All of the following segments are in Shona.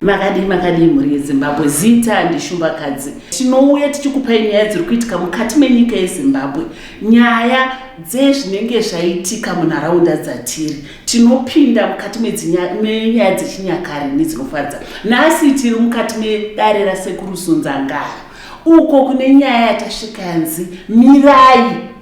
Makadii makadii mhuri yeZimbabwe, zita ndiShumbakadzi. Tinouya tichikupai nyaya dziri kuitika mukati menyika yeZimbabwe, nyaya dzezvinenge zvaitika munharaunda dzatiri. Tinopinda mukati menyaya dzechinyakare nedzinofadza. Nhasi tiri mukati medare raSekuru Zunzangara uko kune nyaya yatasvika yanzi mirai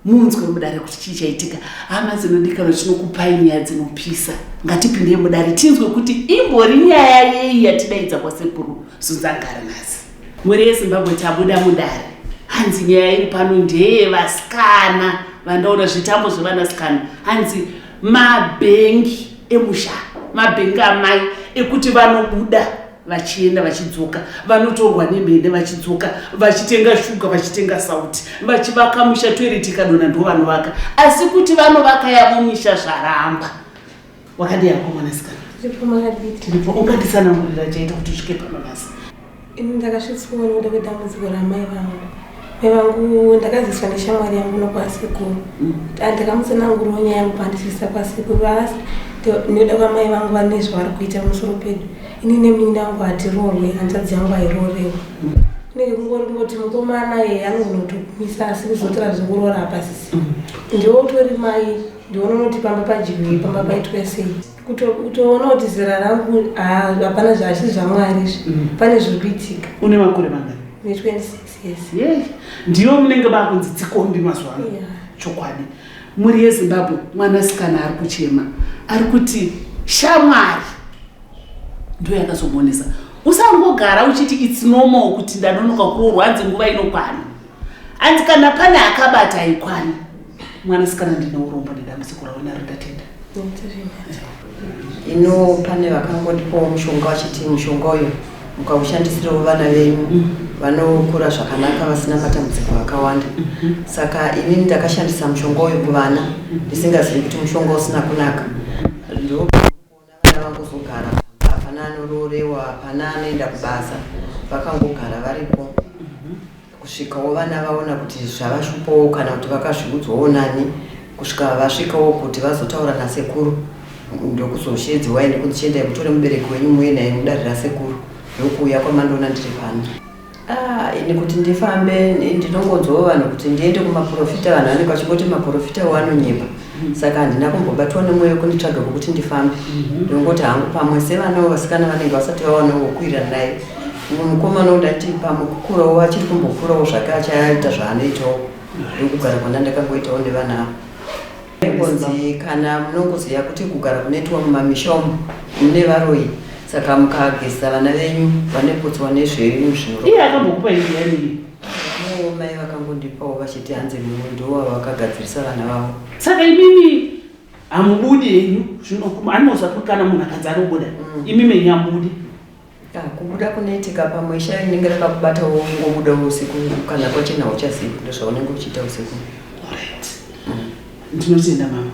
munzwe mudare kuti chii chaitika hama dzinodikanwa tinokupai nyaya dzinopisa ngatipindei mudare tinzwe kuti imbori nyaya yei yatidaidza kwasekuru zunzangara nhasi mhuri yezimbabwe tabuda mudare hanzi nyaya iri pano ndeyevasikana vandaona zvitambo zvevanasikana hanzi mabhengi emusha mabhengi amai ekuti vanobuda vachienda vachidzoka vanotorwa nemhene vachidzoka vachitenga shuga vachitenga sauti vachivaka musha toireti ikadonha ndo vanovaka asi kuti vanovaka yavo misha zvaramba wakadii hako mwanasikana tiripo ungatitsanangurira chaita kuti usvike pano nhasi ini ndakasvitswawo nekuda kwedambudziko ramai vangu mai vangu ndakaziswa neshamwari yangu nokwasekuru mm. ndikamutsanangurawo nyaya yangu pandisvitsa kwasekuru vasi nekuda kwamai vangu vane zvavari kuita pamusoro pedu ini nemunin'ina wangu hatiroorwe hanzvadzi yangu hairorewo mm. kunenge kungori kungoti mukomana ye anogona kutokumisa asi kuzotora zvekuroora hapasisi mm. ndiwo utori mai ndiwo unoti pamba padyiwei pamba paitwe sei kutoona kuti zera rangu hapana zvazviri zvamwari izvi mm. pane zviri kuitika une makore mangani ne 26 years ye ndiyo munenge vakunzi tsikombi mazuva ano chokwadi mhuri yezimbabwe mwanasikana ari kuchema ari kuti shamwari ndiyo yakazomuonesa usangogara uchiti its normal kuti ndanonoka kuroorwa hanzi nguva inokwana hanzi kana pane akabata haikwani mwanasikana ndine urombo nedambudziko raunaro ndatenda ino pane vakangondipawo mushonga vachiti mushonga uyu mukaushandisirawo vana venyu mm. vanokura zvakanaka vasina matambudziko akawanda mm-hmm. saka inini ndakashandisa mushonga uyu kuvana mm-hmm. ndisingazivi kuti mushonga usina kunaka ndo Vana vangozogara pamba hapana anoroorewa hapana anoenda kubasa vakangogara varipo kusvikawo vana vaona kuti zvavashupawo kana kuti vakazviudzwawo nani kusvika vasvikawo kuti vazotaura nasekuru ndokuzoshedziwa ende kunzi chiendai mutore mubereki wenyu muuye naye mudare rasekuru ndokuuya kwamandiona ndiri pano Ah, ini kuti ndifambe ndinongonzwawo vanhu kuti ndiende kumaprofita vanhu vanenge vachingoti maprofita wo anonyepa mm. saka handina kumbobatwa nemwoyo kunditsvaga kwekuti ndifambe mm-hmm. ndinongoti hangu pamwe sevanawo vasikana vanenge vasati vawanawo wokuwirana naye mumwe mukomana undati pamwe kukurawo achiri kumbokurawo zvake achaita zvaanoitawo ndokugara kwana ndakangoitawo nevana avo Ingonzi kana munongoziva kuti kugara kunoitwa mumamisha umu mune varoyi saka mukagezesa vana venyu vanopotswa nezvenyu zvino. Iye akambokupa ndiani? No, mai vakangondipawo vachiti hanzi mumwe ndiwo vakagadzirisa vana vavo. Saka imimi hamubudi henyu zvino anoziva kuti kana munhu akadzi anobuda mm. imi menyu hamubudi. Ah, kubuda kunoitika pamwe shavi rinenge rakakubata wongobuda usiku kana kwachena uchazivi ndozvaunenge uchiita usiku. Alright. Mm. Ndinotenda mama.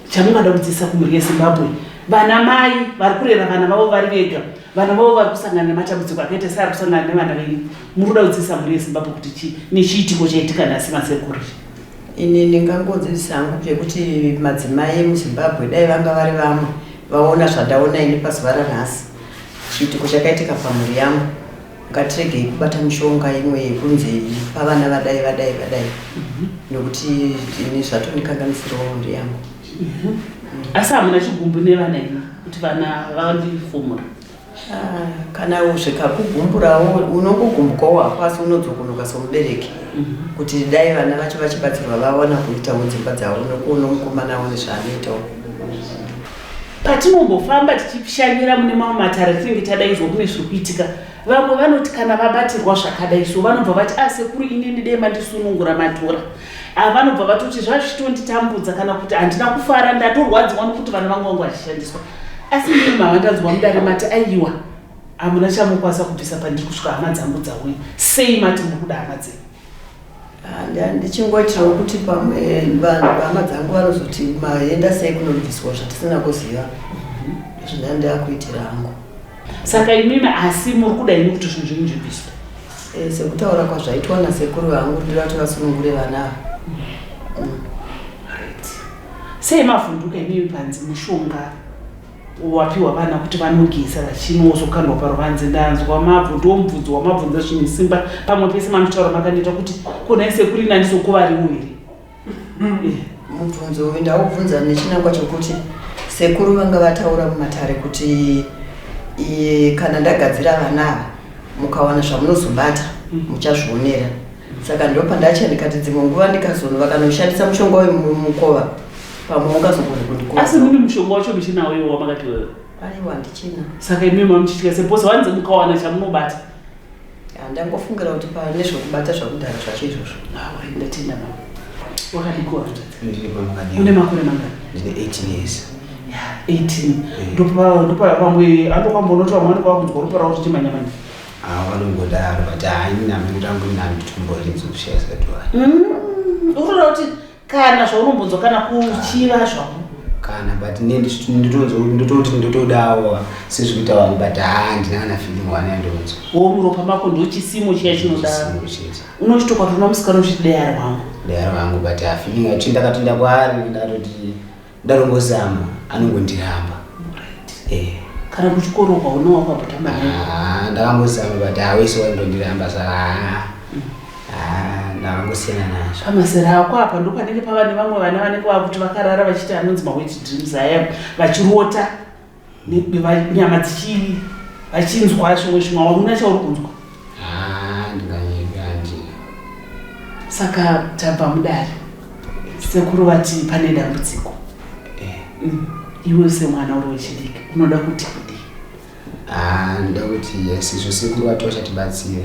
Chamungada kudzidzisa kumhuri yeZimbabwe vana mai vari kurera vana vavo vari vega vana vavo vari kusangana nematambudziko akaita seari kusangana nevana venyu muri kuda kudzidzisa mhuri yezimbabwe kuti chii nechiitiko chaitika nhasi masekuru ini ndingangodzidzisa hangu zvekuti madzimai emuzimbabwe dai vanga vari vamwe vaona zvandaona ini pazuva ranhasi Chiitiko chakaitika pamhuri yangu ngatiregei kubata mishonga imwe yekunzi pavana vadai vadai vadai mhm. nekuti ini zvatondikanganisirawo mhuri yangu mhm. asi hamuna chigumbu nevana imi kuti vana vandifumura ah, kana zvikakugumburawo unongogumbukawo hako asi unodzokonoka somubereki mhm. kuti dai vana vacho vachibatsirwa vawana kuitawo dzimba dzavo nokuona mukomana aone zvaanoitawo Patinombofamba tichishanyira mune mamwe matare tinenge tadaidzwa kune zviri kuitika, vamwe vanoti kana vabatirwa zvakadai so vanobva vati ah sekuru inini dei mandisunungura matora. Ah, vanobva vatoti zvazvitonditambudza kana kuti handina kufara ndatorwadziwa nokuti vana vangu vangu vachishandiswa. Asi ndini mama ndanzwa mudare mati aiwa hamuna chamokwanisa kubvisa pandiri kusvika hama dzangu dzauya. Sei mati muri kuda hama dzenyu? Ndichingoitirawo kuti pamwe vanhu hama dzangu vanozoti maenda sei kunobviswa zvatisina kuziva zvindandakuitira hangu saka imimi asi muri kuda imi kuti zvinhu zvenyu zvibviswe eh, sekutaura kwazvaitwa nasekuru vangu ndinoda kuti vasunungure vana ava mm. sei mavhunduka imimi panzi mushonga Wapiwa vana kuti vanogeza vachinozokandwa paruvanze. Ndanzwa mabvu, ndiwo mubvunzo wamabvunza zvine simba. Pamwe pese manotaura makaneta kuti ko nhai sekuru ini handizokuvariwo here? Mubvunzo uyu ndaubvunza nechinangwa chokuti sekuru vanga vataura mumatare kuti kana ndagadzira vana ava mukawana zvamunozobata muchazvionera. Saka ndopandatya ndikati dzimwe nguva ndikazono vakanoshandisa mushonga uyu mukova pamwe ungazogona kundikuvadza. Asi mune mushonga wacho muchinawo iwo wamakati wewe? Aiwa ndichina. Saka imi mamuchitya seposa wanzi mukawana chamunobata. Ndangofungira kuti pane zvekubata zvakudhara zvacho izvozvo. Ah, ndatenda mama. Wakadiko hanzvadzi? Une makore mangani? Ndine 18 years. 18. Ndopa ndopa vamwe andokwambonoti vamwe vanenge vakunzwa ropa ravo richimhanya mhanya. Ah, vanongodaro but haini nami rangu nami tomborinzi kushaya sadwara. Unoda kuti kana zvaunombonzwa kana kuchiva zvako kana but ne ndototi ndotodawo sezvikuita vamwe but haa handina kana feeling one yandonzwa. Wo muropa mako ndochisimo chiya chinoda. Chisimo chete. Unochitokwa musikana uchiti dai ari wangu. Dai ari wangu but ha feeling yacho ndakatoenda kwaari ndakatoti ndarongozama anongondiramba. Right. Eh. Kana kuchikoro kwauna wakambotamba naye? Ah, ndakambozama but hawese waindondiramba saka haa haa ndakangosiyana nazvo. Pamazera ako apa ndopanenge pava nevamwe vana vanenge vakuti vakarara vachiita anonzi mawet dreams aya vachirota nyama dzichi vachinzwa zvimwe zvimwe hauna chauri kunzwa. Haa ndinganyepe handina. Saka tabva mudare sekuru vati pane dambudziko. Iwe semwana uri wechidiki unoda kuti kudii? Haa ndoda kuti yes izvo sekuru vati vachatibatsire.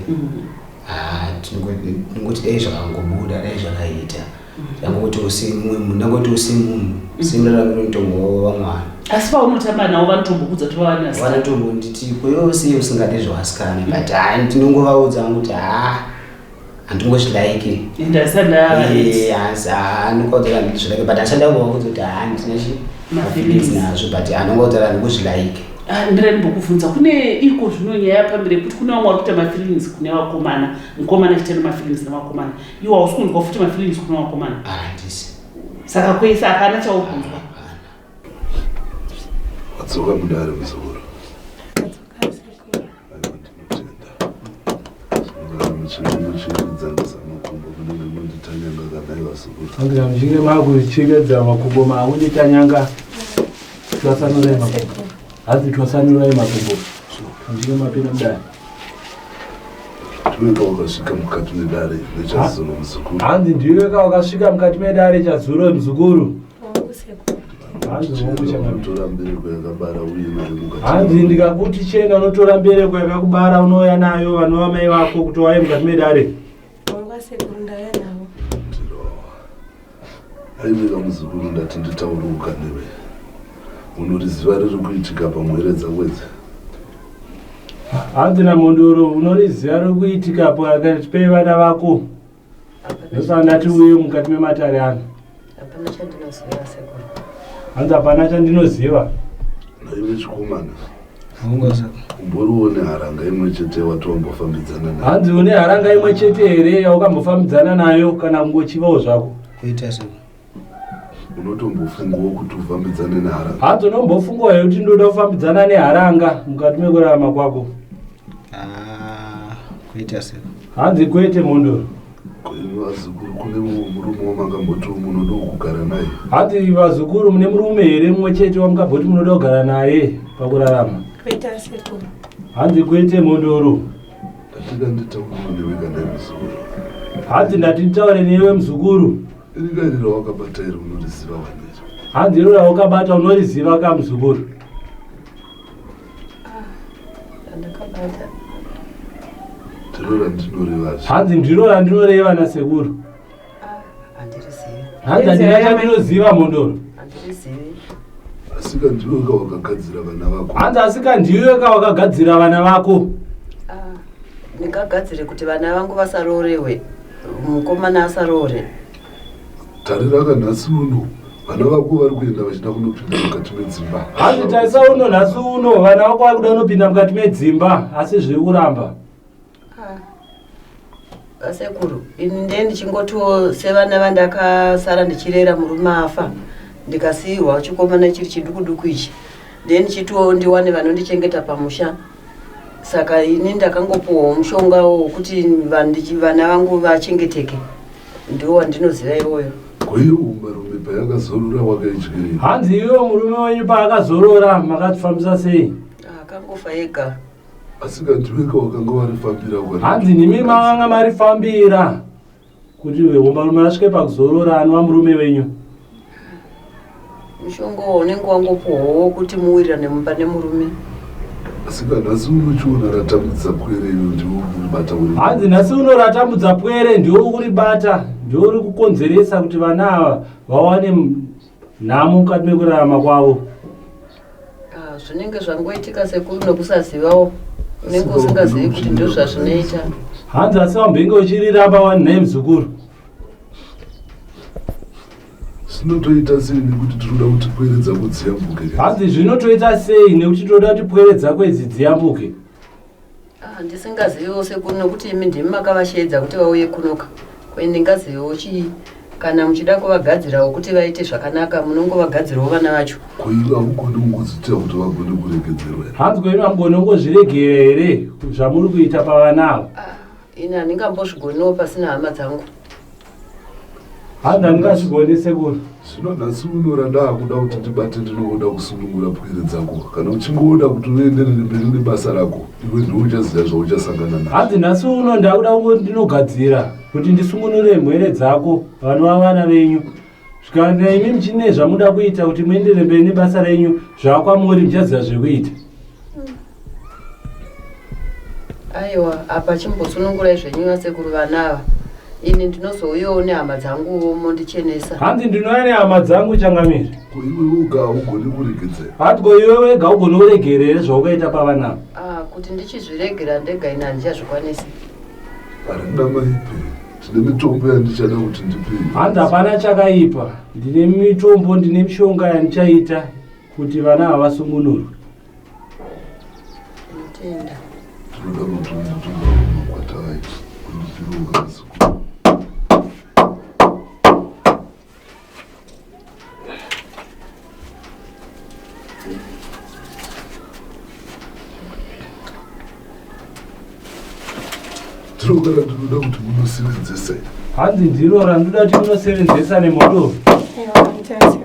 Haa tinongoti dai zvakangobuda dai zvakaita. Ndangoti usemumwe munhu ndangoti usemunhu semuraramiro mutombo wavamwe vanhu. Asi paunotamba navo vanotombokudza kuti vava nevasikana? Vanotombonditi kwewe sei usingade zvevasikana but haa ndinongovaudza kuti haa handingozvilaiki. Ndinongovaudza kuti handizvilaiki but handisada kuvaudza kuti haa ndine chi mafeelings nazvo but anongovaudza kuti handingozvilaiki. Ndira ndimbokubvunza kune iko zvino nyaya pamberi yekuti kune vamwe vari kuita mafeelings kune vakomana mukomana achiita nemafeelings nevakomana iwe hausi kunzwa futi mafeelings kune vakomana. Handisi. Saka kwese hapana chauri kunzwa. Wadzoka mudare muzukuru. Aiwa ndinotenda. Zvinogara muchidzangisa makumbo kunenge monditanyanga kana vazukuru. Andira muchinge makuchikedza makumbo makunditanyanga twasanurai makumbo. Hanzi twasanurai makumbo. Muchinge mapinda mudare. Ndiweka wakasvika mukati medare nechazuro muzukuru. Hanzi ndiweka wakasvika mukati medare chazuro muzukuru. Unotora mbereko yakabara uye nayo mukati. Hanzi ndikakuti chena unotora mbereko yakakubara unouya nayo vanova mai vako kuti wauye mukati medare. Aiweka muzukuru ndati nditauruka newe. Unoriziva riri kuitika pamwere dzako idzi? Hanzi naMhondoro unoriziva riri kuitika pakati pevana vako. Ndosaka ndati uye mukati mematare ano. Hapana chandinoziva sekuru. Hanzi hapana chandinoziva. Naiwe chikomana. Umboriwo neharanga imwe chete wati wambofambidzana nayo. Hanzi une haranga imwe chete here yaukambofambidzana nayo kana kungochivawo zvako? Kuita sei? Unotombofungawo kuti ufambidzane neharanga? Hanzi unombofungawo here kuti ndoda kufambidzana neharanga mukati mekurarama kwako? Ah, kuita sei? Hanzi kwete Mhondoro. Ko imi vazukuru kune mumwe murume wamakamboti munoda kugara naye? Hanzi vazukuru mune murume here mumwe chete wamukamboti munoda kugara naye pakurarama? Kwete sekuru. Hanzi kwete Mhondoro. Ndatika nditaure newe kana muzukuru. Hanzi ndati nditaure newe muzukuru. Iri kairi rawakabata iri unoriziva wani iri? Hanzi iro rawakabata unoriziva ka muzukuru? Randakabata. Ndiro randinoreva. Hanzi ndiro randinoreva nasekuru. Handirizivi. Hanzi handina chandinoziva Mhondoro. Handirizivi. Asika ndiwe ka wakagadzira vana vako. Hanzi asika ndiwe ka wakagadzira vana vako. Ndingagadzire kuti vana vangu vasaroorewe, mukomana asaroore. Tarira ka nhasi uno vana vako vari kuenda vachida kunopinda mukati medzimba. Hanzi tarisa uno nhasi uno vana vako vari kuda kunopinda mukati medzimba asi zviri kuramba. Vasekuru, ini ndiye ndichingotiwo sevana vandakasara ndichirera murume afa ndikasiirwa chikomana chiri chiduku duku ichi. Then ndichitiwo ndiwane vanondichengeta pamusha. Saka ini ndakangopuwawo mushonga wokuti vana vangu vachengeteke. Ndiwo wandinoziva iwoyo. Ko iyo umbarume payakazorora wakaidyirei? Hanzi iwe murume wenyu paakazorora makazvifambisa sei? Akangofa ega. Asi kandiweka wakanga warifambira kwa. Hanzi ndimi makanga marifambira kuti hombarume asvike pakuzorora anova murume wenyu. Mushonga unenge wangopuhwawo kuti muwirirane mumba nemurume. Asi kanhasi unochiona ratambudza pwere iyo ndiwo kuribata uri. Hanzi nhasi uno ratambudza pwere ndiwo kuribata ndiwo uri kukonzeresa kuti vana ava vawane nhamo mukati mekurarama kwavo. Ah, zvinenge zvangoitika sekuru nekusazivawo unenge usingazivi kuti ndozvazvinoita. Hanzi asi wambenge uchiriramba wani nhai muzukuru. Zvinotoita sei nekuti tinoda kuti pwere dzako dziyambuke? Hanzi zvinotoita sei nekuti tinoda kuti pwere dzako idzi dziyambuke? Ah, ndisingaziviwo sekuru nekuti imi ndimi makavasheedza kuti vauye kunoka. Ko ndingaziviwo chii? Kana muchida kuvagadzirawo kuti vaite zvakanaka munongovagadzirawo vana vacho. Ko iwe haugoni kungozviitira kuti vagone kuregedzerwa here? Hanzi ko imi hamugoni kungozviregera here zvamuri kuita pavana ava? Ah, ini handingambozvigoniwo pasina hama dzangu. Hanzi handingazvigoni sekuru. Zvino nhasi uno randaakuda kuti ndibate ndinongoda kusunungura pwere dzako. Kana uchingoda kuti uenderere mberi nebasa rako, iwe ndiwe uchaziva zvauchasangana nazvo. Hanzi nhasi uno ndakuda kungoti ndinogadzira kuti ndisungunure mhwere dzako vanova vana venyu. Zvikanzi imi muchine zvamuda kuita kuti muenderere mberi nebasa renyu zvaakwamuri muchaziva zvekuita. Aiwa apa chimbosunungurai zvenyu vasekuru vana ava ini ndinozouyawo nehama dzanguwo mondichenesa. Hanzi ndinouya nehama dzangu changamire. Ko iwe wega haugoni kuregedzera? Hanzi ko iwe wega haugoni kuregera here zvaukaita pavana ava? Ah, kuti ndichizviregera ndega ini handichazvikwanisi. Harina maipe, ndine mitombo yandichada kuti ndipe. Hanzi hapana chakaipa, ndine mitombo, ndine mishonga yandichaita kuti vana ava vasungunurwe. Ndinotenda. Tinoda kuti unditumba makwata aiti undipiroga muzukuru. Ndiro kana ndinoda kuti munosevenzesa. Hanzi ndiro randinoda kuti munosevenzesa nemhodoro. Aiwa, ndichasekuru.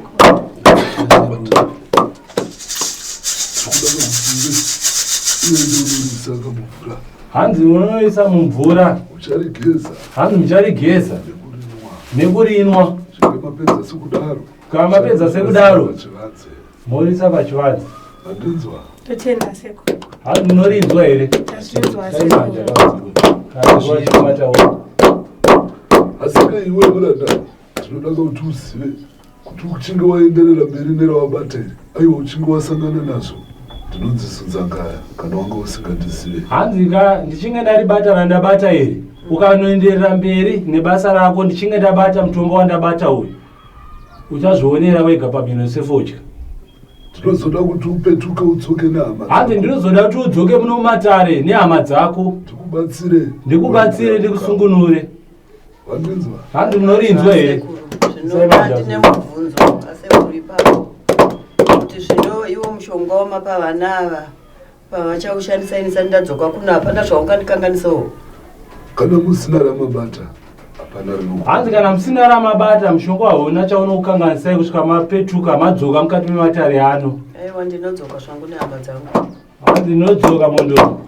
Hanzi unoisa mumvura. Ucharigeza. Hanzi mucharigeza. Nekurinwa. Mapedza sekudaro. Kana mapedza sekudaro. Morisa pachivanze. Mandinzwa. Totenda sekuru. Hanzi munorinzwa here? Tazvinzwa sekuru. Asi ka iwe muranda ndinoda kuti uzive kuti uchinge waenderera mberi nerawabata iri aiwa uchinge wasangana nazvo ndinonzi ngaya kana wanga usingandizive. Hanzi ka ndichinge ndaribata randabata iri ukanoenderera mberi nebasa rako ndichinge ndabata mutombo wandabata uyu uchazvionera wega pamhino sefodya. Ndinozoda kuti upetuke udzoke nehama. Hanzi ndinozoda kuti udzoke muno mumatare nehama dzako. Ndikubatsire. Ndikubatsire ndikusungunure. Vandinzwa? Hanzi munorinzwa here? Zvino ndine mubvunzo asekuru ipapo kuti zvino iwo mushonga wamapa vana ava pavachaushandisa ini sati ndadzoka kuno hapana zvaungandikanganisawo. Kana musina ramabata hapana rino. Hanzi kana musina ramabata mushonga hauna chaunokukanganisai kusvika mapetuka madzoka mukati mematare ano. Aiwa ndinodzoka zvangu nehama dzangu. Hanzi ndinodzoka mondoro.